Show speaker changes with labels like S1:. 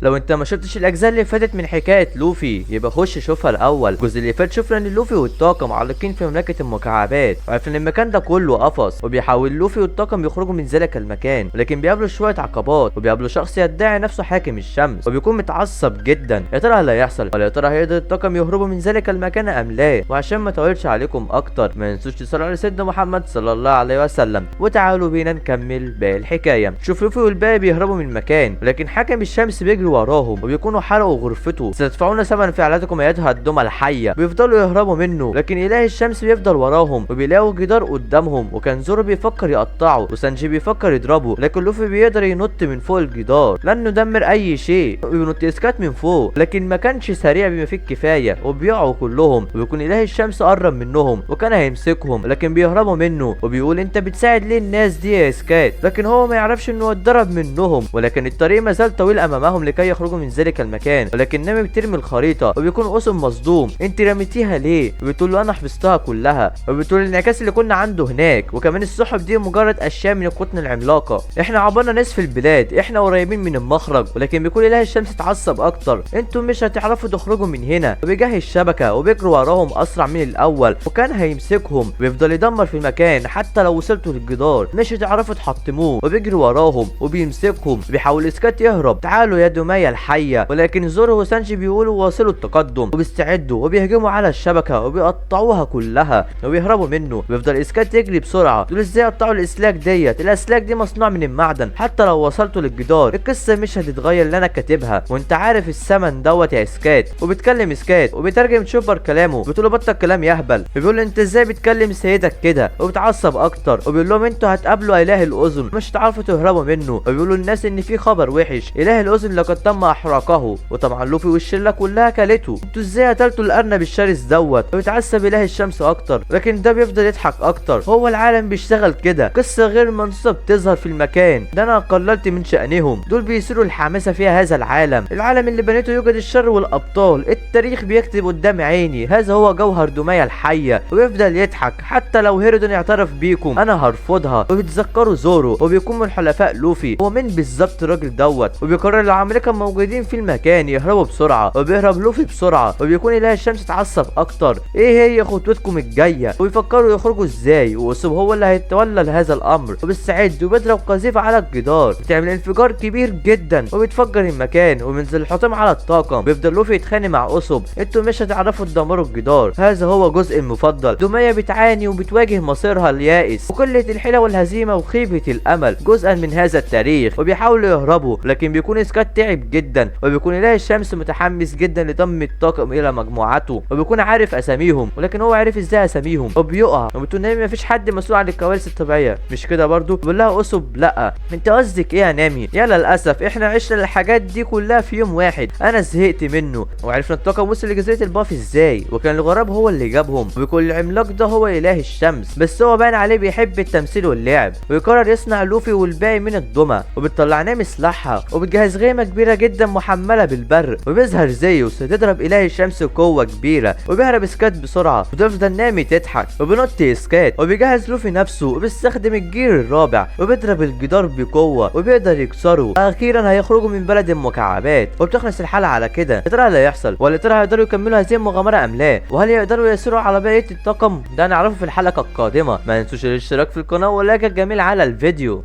S1: لو انت ما شفتش الاجزاء اللي فاتت من حكاية لوفي يبقى خش شوفها الاول. الجزء اللي فات شفنا ان لوفي والطاقم عالقين في مملكة المكعبات، وعرفنا ان المكان ده كله قفص، وبيحاول لوفي والطاقم يخرجوا من ذلك المكان، ولكن بيقابلوا شوية عقبات، وبيقابلوا شخص يدعي نفسه حاكم الشمس وبيكون متعصب جدا. يا ترى اللي هيحصل؟ ولا يا ترى هيقدر الطاقم يهربوا من ذلك المكان ام لا؟ وعشان ما اطولش عليكم اكتر ما تنسوش تصلوا على سيدنا محمد صلى الله عليه وسلم، وتعالوا بينا نكمل باقي الحكاية. شوف لوفي والباقي بيهربوا من المكان، ولكن حاكم الشمس بيجري وراهم وبيكونوا حرقوا غرفته. ستدفعون ثمن فعلتكم ايتها الدمى الحية. بيفضلوا يهربوا منه، لكن اله الشمس بيفضل وراهم، وبيلاقوا جدار قدامهم، وكان زورو بيفكر يقطعه وسانجي بيفكر يضربه، لكن لوفي بيقدر ينط من فوق الجدار لن ندمر اي شيء، وبينط اسكات من فوق، لكن ما كانش سريع بما فيه الكفاية وبيقعوا كلهم. وبيكون اله الشمس قرب منهم وكان هيمسكهم، لكن بيهربوا منه، وبيقول انت بتساعد ليه الناس دي يا اسكات؟ لكن هو ما يعرفش انه اتضرب منهم، ولكن الطريق ما زال طويل امامهم لكي يخرجوا من ذلك المكان. ولكن نامي بترمي الخريطة وبيكون اوسم مصدوم، انت رميتيها ليه؟ وبتقول له انا حفظتها كلها، وبتقول الانعكاس اللي كنا عنده هناك، وكمان السحب دي مجرد اشياء من القطن العملاقة، احنا عبرنا نصف البلاد، احنا قريبين من المخرج. ولكن بيكون اله الشمس اتعصب اكتر، انتم مش هتعرفوا تخرجوا من هنا، وبيجهز شبكة وبيجروا وراهم اسرع من الاول، وكان هيمسكهم ويفضل يدمر في المكان، حتى لو وصلتوا للجدار مش هتعرفوا تحطموه، وبيجري وراهم وبيمسكهم، بيحاول اسكات يهرب، تعالوا يا دمية الحية. ولكن زورو وسانجي بيقولوا واصلوا التقدم، وبيستعدوا وبيهجموا على الشبكة وبيقطعوها كلها وبيهربوا منه. بيفضل اسكات يجري بسرعة، دول ازاي قطعوا الاسلاك ديت؟ الاسلاك دي مصنوع من المعدن، حتى لو وصلتوا للجدار القصة مش هتتغير اللي انا كاتبها، وانت عارف الثمن دوت يا اسكات. وبيتكلم اسكات وبيترجم تشوبر كلامه، بتقول له بطل كلام يهبل، بيقول له انت ازاي بتكلم سيدك كده، وبتعصب اكتر، وبيقول لهم انتوا هتقابلوا اله الاذن مش هتعرفوا تهربوا منه، وبيقولوا للناس ان في خبر وحش، اله الاذن لقد تم احراقه، وطبعا لوفي والشله كلها كلته، انتوا ازاي قتلتوا الارنب الشرس دوت؟ وبيتعصب اله الشمس اكتر، لكن ده بيفضل يضحك اكتر، هو العالم بيشتغل كده، قصة غير منصوصة بتظهر في المكان ده، انا قللت من شأنهم، دول بيثيروا الحماسة في هذا العالم، العالم اللي بنيته يوجد الشر والابطال، التاريخ بيكتب قدام عيني، هذا هو جوهر دمية الحية. ويفضل يضحك، حتى لو هيرودون اعترف بيكم انا هرفضها. وبيتذكروا زورو وبيكون من حلفاء لوفي، هو مين بالظبط الراجل دوت؟ وبيقرر العمالقة الموجودين في المكان يهربوا بسرعة، وبيهرب لوفي بسرعة، وبيكون اله الشمس اتعصب اكتر، ايه هي خطوتكم الجاية؟ وبيفكروا يخرجوا ازاي، وأوسوب هو اللي هيتولى هذا الامر، وبيستعد وبيضرب قذيفه على الجدار، بتعمل انفجار كبير جدا وبيتفجر المكان وبينزل الحطام على الطاقم. بيفضل لوفي يتخانق مع اوسوب، انتوا مش هتعرفوا تدمروا الجدار، هذا هو جزء المفضل. دمية بتعاني وبتواجه مصيرها اليائس وقلة الحيلة والهزيمة وخيبة الامل جزءا من هذا التاريخ، وبيحاولوا يهربوا، لكن بيكون اسكات تعب جدا، وبيكون اله الشمس متحمس جدا لضم الطاقم الى مجموعته، وبيكون عارف اساميهم، ولكن هو عارف ازاي اساميهم، وبيقع وبتقول نامي مفيش حد مسؤول عن الكوارث الطبيعية مش كده برضو؟ بيقول لها اوسوب لا، انت قصدك ايه يا نامي؟ يا للاسف احنا عشنا الحاجات دي كلها في يوم واحد، انا زهقت منه. وعرفنا الطاقم وصل لجزيرة الباف ازاي، وكان الغراب هو اللي جابهم، وبيكون العملاق ده هو اله الشمس، بس هو باين عليه بيحب التمثيل واللعب، ويقرر يصنع لوفي والباقي من الدمى، وبتطلع نامي سلاحها وبتجهز غيمة كبيرة جدا محمله بالبر، وبيظهر زيوس تضرب اله الشمس بقوة كبيرة، وبيهرب اسكات بسرعة، وتفضل نامي تضحك، وبينط اسكات، وبيجهز لوفي نفسه وبيستخدم ال gear الرابع وبيضرب الجدار بقوة وبيقدر يكسره. اخيرا هيخرجوا من بلد المكعبات، وبتخلص الحلقة على كده. يا ترى اللي هيحصل؟ ولا ترى هيقدروا يكملوا هذه المغامرة ام لا؟ وهل يقدروا يسيروا على بقية الطاقم؟ ده نعرفه في الحلقة القادمة. ما تنسوش الاشتراك في القناة وال like الجميل على الفيديو.